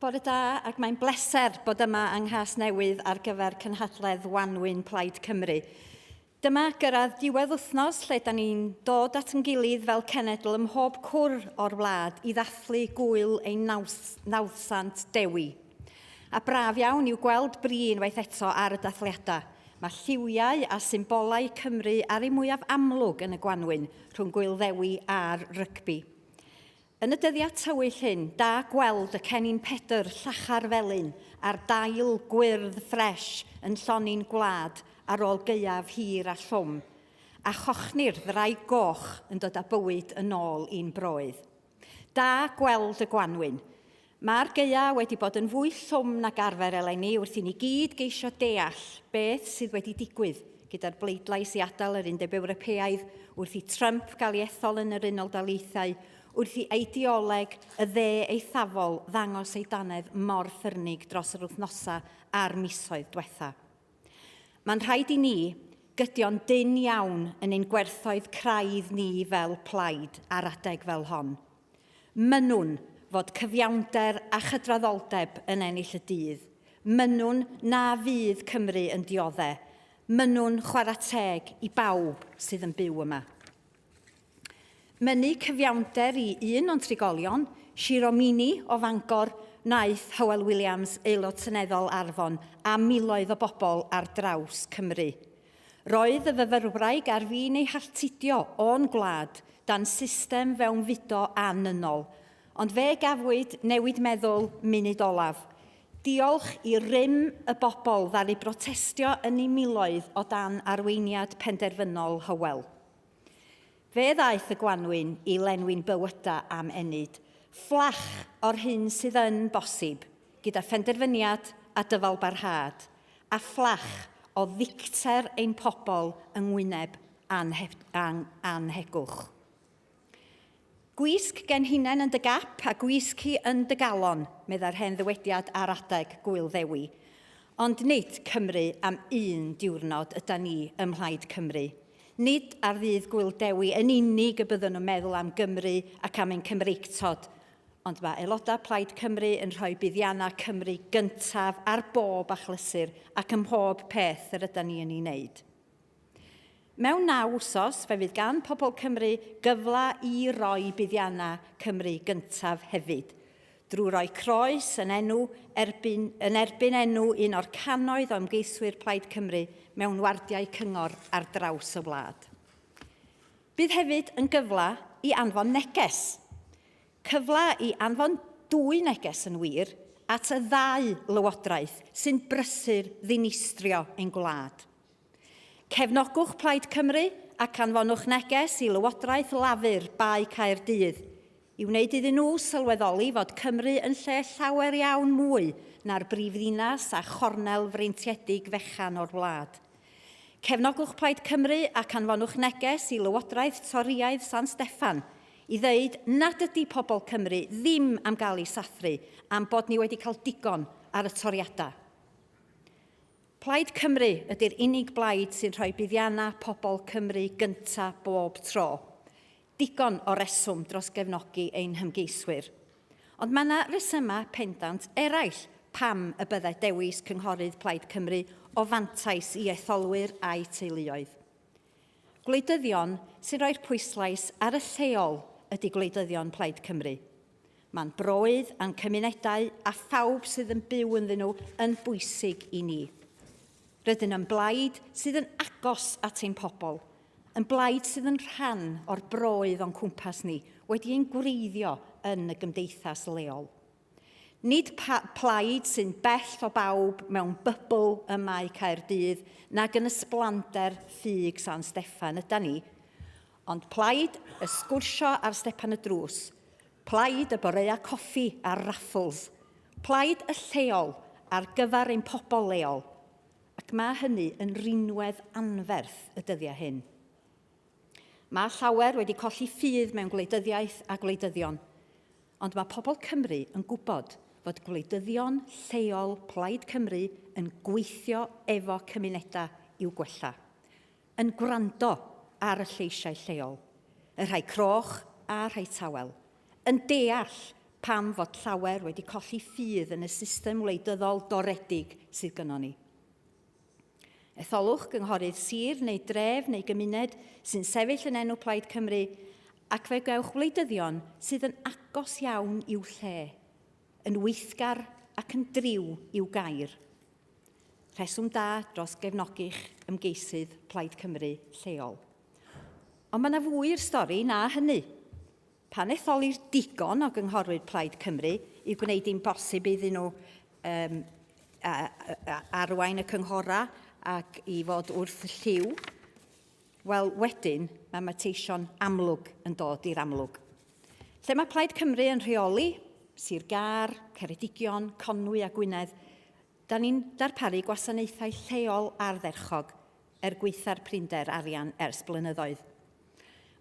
Bore da, ac mae'n bleser bod yma yng Nghasnewydd ar gyfer cynhadledd Wanwyn Plaid Cymru. Dyma gyrraedd diwedd wythnos lle da ni'n dod at yn gilydd fel cenedl ym mhob cwr o'r wlad i ddathlu gŵyl ein nawddsant Dewi. A braf iawn i'w gweld bri unwaith eto ar y dathliadau. Mae lliwiau a symbolau Cymru ar eu mwyaf amlwg yn y gwanwyn rhwng Gŵyl Ddewi a'r rygbi. Yn y dyddiau tywyll hyn, da gweld y cennin Pedr llachar felyn a'r dail gwyrdd ffresh yn llonni'n gwlad ar ôl gaeaf hir a llwm, a chochni'r ddraig goch yn dod â bywyd yn ôl i'n broydd. Da gweld y gwanwyn. Mae'r gaeaf wedi bod yn fwy llwm nag arfer eleni wrth i ni gyd geisio deall beth sydd wedi digwydd gyda'r bleidlais i adael yr Undeb Ewropeaidd, wrth i Trump gael ei ethol yn yr Unol Daleithiau, wrth i eideoleg y dde eithafol ddangos ei dannedd mor ffyrnig dros yr wythnosau a'r misoedd dwetha. Mae'n rhaid i ni gydio'n dynn iawn yn ein gwerthoedd craidd ni fel plaid ar adeg fel hon. Mynnwn fod cyfiawnder a chydraddoldeb yn ennill y dydd. Mynnwn na fydd Cymru yn diodde. Mynnwn chwarae teg i bawb sydd yn byw yma. Mynnu cyfiawnder i un o'n trigolion, Shiro Mini o Fangor, wnaeth Hywel Williams, Aelod Seneddol Arfon, a miloedd o bobl ar draws Cymru. Roedd y fyfyrwraig ar fin ei halltudio o'n gwlad dan system fewnfudo annynol, ond fe gafwyd newid meddwl munud olaf. Diolch i rym y bobl ddaru brotestio yn eu miloedd o dan arweiniad penderfynol Hywel. Fe ddaeth y gwanwyn i lenwi'n bywyda am ennyd, fflach o'r hyn sydd yn bosib, gyda phenderfyniad a dyfalbarhad, a fflach o ddicter ein pobl yng ngwyneb annhegwch. Gwisg genhinen yn dy gap a gwisg hi yn dy galon, meddai'r hen ddywediad ar adeg Gŵyl Ddewi. Ond nid Cymru am un diwrnod yda ni ym Mhlaid Cymru. Nid ar ddydd Gŵyl Dewi yn unig y byddwn yn meddwl am Gymru ac am ein Cymreictod, ond mae aelodau Plaid Cymru yn rhoi buddiannau Cymru gyntaf ar bob achlysur ac ym mhob peth yr yda ni yn ei wneud. Mewn naw wsos, fe fydd gan pobl Cymru gyfle i roi buddiannau Cymru gyntaf hefyd, drwy roi croes yn enw erbyn, yn erbyn enw un o'r cannoedd o ymgeiswyr Plaid Cymru mewn wardiau cyngor ar draws y wlad. Bydd hefyd yn gyfle i anfon neges. Cyfle i anfon dwy neges yn wir at y ddau lywodraeth sy'n brysur ddinistrio ein gwlad. Cefnogwch Plaid Cymru ac anfonwch neges i Lywodraeth Lafur Bae Caerdydd i wneud iddyn nhw sylweddoli fod Cymru yn lle llawer iawn mwy na'r brifddinas a chornel freintiedig fechan o'r wlad. Cefnogwch Plaid Cymru ac anfonwch neges i Lywodraeth Torïaidd San Steffan i ddeud nad ydy pobl Cymru ddim am gael eu sathru a'n bod ni wedi cael digon ar y toriadau. Plaid Cymru ydy'r unig blaid sy'n rhoi buddiannau pobl Cymru gynta bob tro. Digon o reswm dros gefnogi ein hymgeiswyr. Ond mae yna resymau pendant eraill pam y byddai dewis cynghorydd Plaid Cymru o fantais i etholwyr a'u teuluoedd. Gwleidyddion sy'n rhoi'r pwyslais ar y lleol ydy gwleidyddion Plaid Cymru. Mae'n broydd a'n cymunedau a phawb sydd yn byw ynddyn nhw yn bwysig i ni. Rydyn yn blaid sydd yn agos at ein pobl, yn blaid sydd yn rhan o'r broydd o'n cwmpas ni, wedi ein gwreiddio yn y gymdeithas leol. Nid plaid sy'n bell o bawb mewn bybl ym Mae Caerdydd nag yn ysblander ffug San Steffan yda ni, ond plaid y sgwrsio ar stepan y drws, plaid y boreua coffi a'r raffles, plaid y lleol ar gyfer ein pobl leol, ac mae hynny yn rinwedd anferth y dyddiau hyn. Mae llawer wedi colli ffydd mewn gwleidyddiaeth a gwleidyddion. Ond mae pobl Cymru yn gwybod fod gwleidyddion lleol Plaid Cymru yn gweithio efo cymunedau i'w gwella, yn gwrando ar y lleisiau lleol, y rhai croch a'r rhai tawel, yn deall Pam fod llawer wedi colli ffydd yn y system wleidyddol doredig sydd gynnon ni. Etholwch gynghorydd sir neu dref neu gymuned sy'n sefyll yn enw Plaid Cymru ac fe gewch wleidyddion sydd yn agos iawn i'w lle, yn weithgar ac yn driw i'w gair. Rheswm da dros gefnogi'ch ymgeisydd Plaid Cymru lleol. Ond mae yna fwy i'r stori na hynny. Pan etholir digon o gynghorwyr Plaid Cymru i'w gwneud hi'n bosib iddyn nhw um, a, a, arwain y cynghorau ac i fod wrth y lliw, wel wedyn mae mateision amlwg yn dod i'r amlwg. Lle mae Plaid Cymru yn rheoli, Sir Gâr, Ceredigion, Conwy a Gwynedd, Da ni'n darparu gwasanaethau lleol ardderchog er gwaetha'r prinder arian ers blynyddoedd.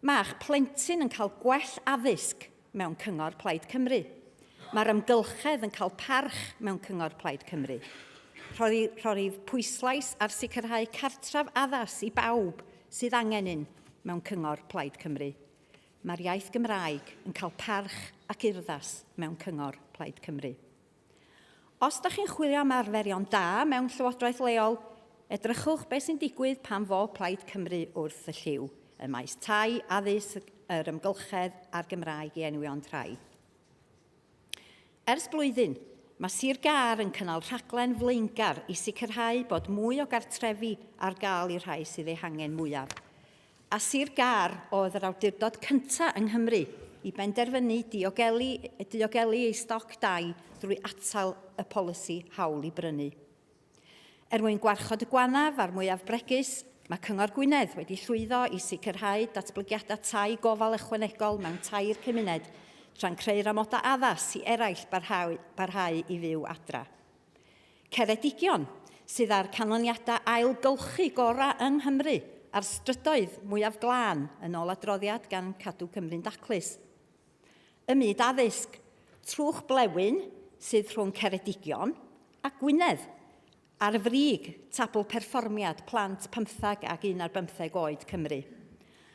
Mae'ch plentyn yn cael gwell addysg mewn Cyngor Plaid Cymru. Mae'r amgylchedd yn cael parch mewn Cyngor Plaid Cymru. Rhoddir, rhoddir pwyslais ar sicrhau cartref addas i bawb sydd angen un mewn Cyngor Plaid Cymru. Mae'r iaith Gymraeg yn cael parch ac urddas mewn Cyngor Plaid Cymru. Os da chi'n chwilio am arferion da mewn llywodraeth leol, edrychwch beth sy'n digwydd pan fo Plaid Cymru wrth y llyw, ym maes tai, addysg, yr amgylchedd a'r Gymraeg i enwi ond rhai. Ers blwyddyn, mae Sir Gâr yn cynnal rhaglen flaengar i sicrhau bod mwy o gartrefi ar gael i'r rhai sydd eu hangen mwyaf. A Sir Gâr oedd yr awdurdod cyntaf yng Nghymru i benderfynu diogelu, diogelu ei stoc dai drwy atal y polisi hawl i brynu. Er mwyn gwarchod y gwanaf a'r mwyaf bregus, mae Cyngor Gwynedd wedi llwyddo i sicrhau datblygiadau tai gofal ychwanegol mewn tair cymuned, tra'n creu'r amodau addas i eraill barhau, barhau i fyw adra. Ceredigion, sydd â'r canlyniadau ailgylchu gorau yng Nghymru a'r strydoedd mwyaf glân, yn ôl adroddiad gan Cadw Cymru'n Daclus. Ym myd addysg, trwch blewyn sydd rhwng Ceredigion a Gwynedd, ar frig tabl perfformiad plant pymtheg ag un ar bymtheg oed Cymru.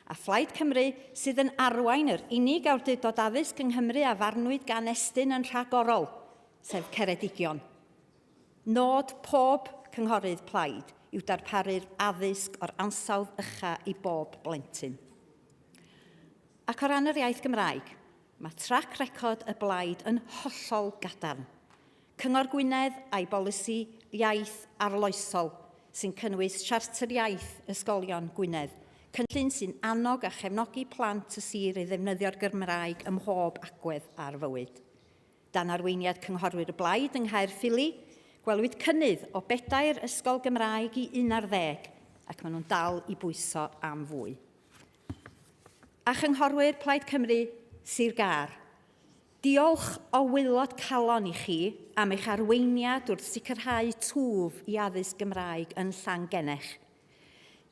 A Phlaid Cymru sydd yn arwain yr unig awdurdod addysg yng Nghymru a farnwyd gan Estyn yn rhagorol, sef Ceredigion. Nod pob cynghorydd Plaid yw darparu'r addysg o'r ansawdd ucha i bob blentyn. Ac o ran yr iaith Gymraeg, mae trac record y Blaid yn hollol gadarn. Cyngor Gwynedd a'i bolisi iaith arloesol sy'n cynnwys Siartr Iaith Ysgolion Gwynedd, cynllun sy'n annog a chefnogi plant y sir i ddefnyddio'r Gymraeg ym mhob agwedd ar fywyd. Dan arweiniad cynghorwyr y Blaid yng Nghaerffili, gwelwyd cynnydd o bedair ysgol Gymraeg i un ar ddeg, ac maen nhw'n dal i bwyso am fwy. A chynghorwyr Plaid Cymru, Sir Gâr, diolch o waelod calon i chi am eich arweiniad wrth sicrhau twf i addysg Gymraeg yn Llangennech.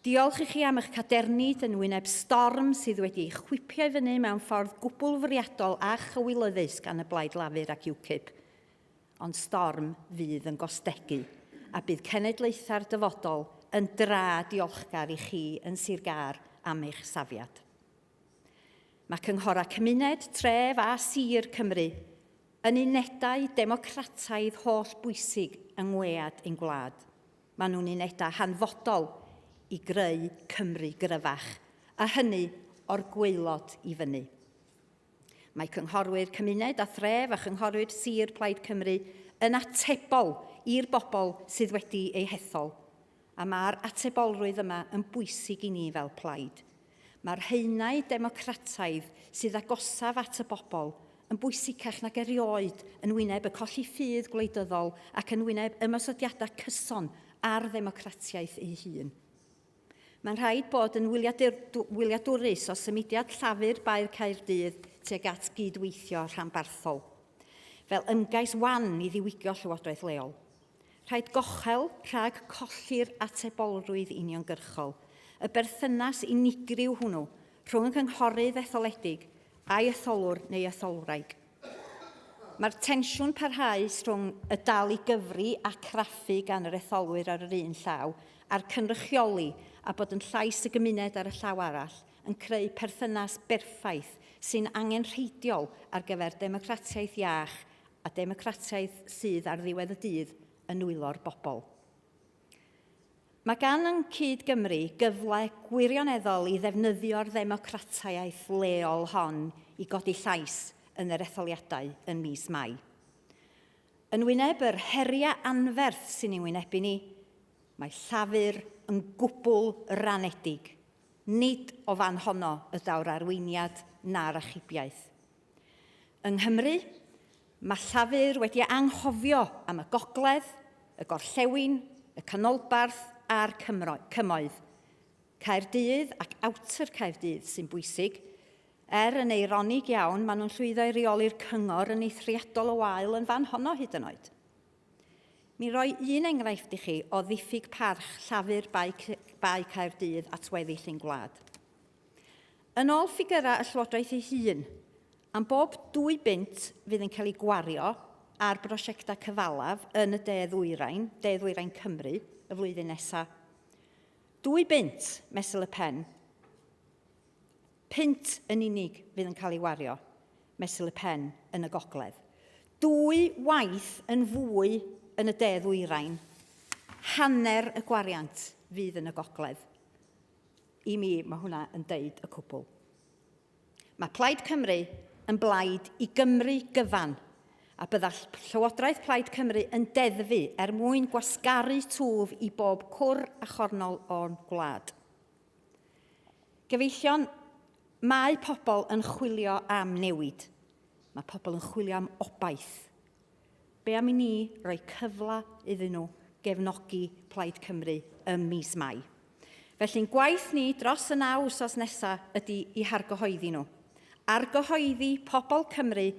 Diolch i chi am eich cadernid yn wyneb storm sydd wedi ei chwipio i fyny mewn ffordd gwbl fwriadol a chywilyddus gan y Blaid Lafur ac UKIP. Ond storm fydd yn gostegu, a bydd cenedlaethau'r dyfodol yn dra diolchgar i chi yn Sir Gâr am eich safiad. Mae cynghorau cymuned, tref a sir Cymru yn unedau democrataidd holl bwysig yng ngwead ein gwlad. Maen nhw'n unedau hanfodol i greu Cymru gryfach, a hynny o'r gwaelod i fyny. Mae cynghorwyr cymuned a thref a chynghorwyr sir Plaid Cymru yn atebol i'r bobl sydd wedi eu hethol, a mae'r atebolrwydd yma yn bwysig i ni fel plaid. Mae'r haenau democrataidd sydd agosaf at y bobl yn bwysicach nag erioed yn wyneb y colli ffydd gwleidyddol ac yn wyneb ymosodiadau cyson ar ddemocratiaeth ei hun. Mae'n rhaid bod yn wyliadwrus o symudiad Llafur Bae Caerdydd tuag at gyd-weithio rhanbarthol, fel ymgais wan i ddiwygio llywodraeth leol. Rhaid gochel rhag colli'r atebolrwydd uniongyrchol, y berthynas unigryw hwnnw rhwng y cynghorydd etholedig a'i etholwr neu etholwraig. Mae'r tensiwn parhaus rhwng y dal i gyfri a craffu gan yr etholwyr ar yr un llaw a'r cynrychioli a bod yn llais y gymuned ar y llaw arall yn creu perthynas berffaith sy'n angenrheidiol ar gyfer democratiaeth iach a democratiaeth sydd ar ddiwedd y dydd yn nwylo'r bobl. Mae gan ein cyd-Gymru gyfle gwirioneddol i ddefnyddio'r ddemocratiaeth leol hon i godi llais yn yr etholiadau ym mis Mai. Yn wyneb yr heriau anferth sy'n ein wynebu ni, mae Llafur yn gwbl ranedig. Nid o fan honno y daw'r arweiniad na'r achubiaeth. Yng Nghymru, mae Llafur wedi anghofio am y Gogledd, y Gorllewin, y Canolbarth a'r Cymoedd. Caerdydd ac Outer Caerdydd sy'n bwysig. Er yn eironig iawn, maen nhw'n llwyddo i reoli'r cyngor yn eithriadol o wael yn fan honno hyd yn oed. Mi roi un enghraifft i chi o ddiffyg parch Llafur Bae, Bae Caerdydd at weddill ein gwlad. Yn ôl ffigyrau y Llywodraeth ei hun, am bob 2 bunt fydd yn cael ei gwario ar brosiectau cyfalaf yn y De Ddwyrain, De Ddwyrain Cymru, y flwyddyn nesaf, 2 bunt mesur y pen, punt yn unig fydd yn cael ei wario mesur y pen yn y gogledd. Dwy waith yn fwy yn y De Ddwyrain, hanner y gwariant fydd yn y gogledd. I mi, mae hwnna yn deud y cwbl. Mae Plaid Cymru yn blaid i Gymru gyfan, a bydda Llywodraeth Plaid Cymru yn deddfu er mwyn gwasgaru twf i bob cwr a chornol o'n gwlad. Gyfeillion, mae pobl yn chwilio am newid. Mae pobl yn chwilio am obaith. Be am i ni roi cyfle iddyn nhw gefnogi Plaid Cymru ym mis Mai? Felly'n gwaith ni dros y naw wsos nesa ydy i hargyhoeddi nhw. Argyhoeddi pobl Cymru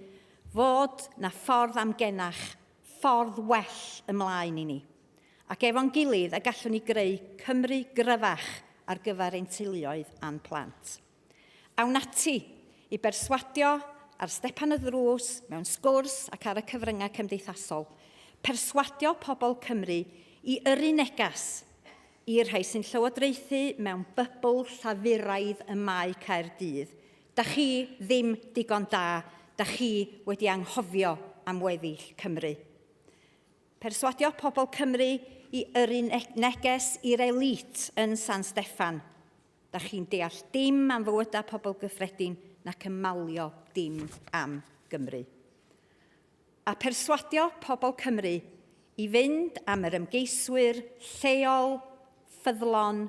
fod na ffordd amgenach, ffordd well ymlaen i ni. Ac efo'n gilydd y gallwn ni greu Cymru gryfach ar gyfer ein teuluoedd a'n plant. Awn ati i berswadio ar stepan y ddrws, mewn sgwrs ac ar y cyfryngau cymdeithasol, perswadio pobl Cymru i yrru neges i'r rhai sy'n llywodraethu mewn bybl llafuraidd ym Mae Caerdydd, da chi ddim digon da, da chi wedi anghofio am weddill Cymru. Perswadio pobl Cymru i yrru neges i'r elite yn San Steffan, Da chi'n deall dim am fywydau pobl gyffredin nac yn malio dim am Gymru. A perswadio pobl Cymru i fynd am yr ymgeiswyr lleol, ffyddlon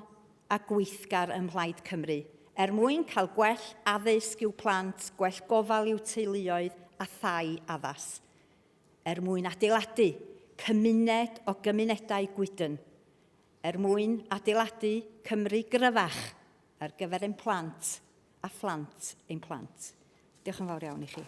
a gweithgar ym Mhlaid Cymru, er mwyn cael gwell addysg i'w plant, gwell gofal i'w teuluoedd a thai addas. Er mwyn adeiladu cymuned o gymunedau gwydn, er mwyn adeiladu Cymru gryfach ar gyfer ein plant a phlant ein plant. Diolch yn fawr iawn i chi.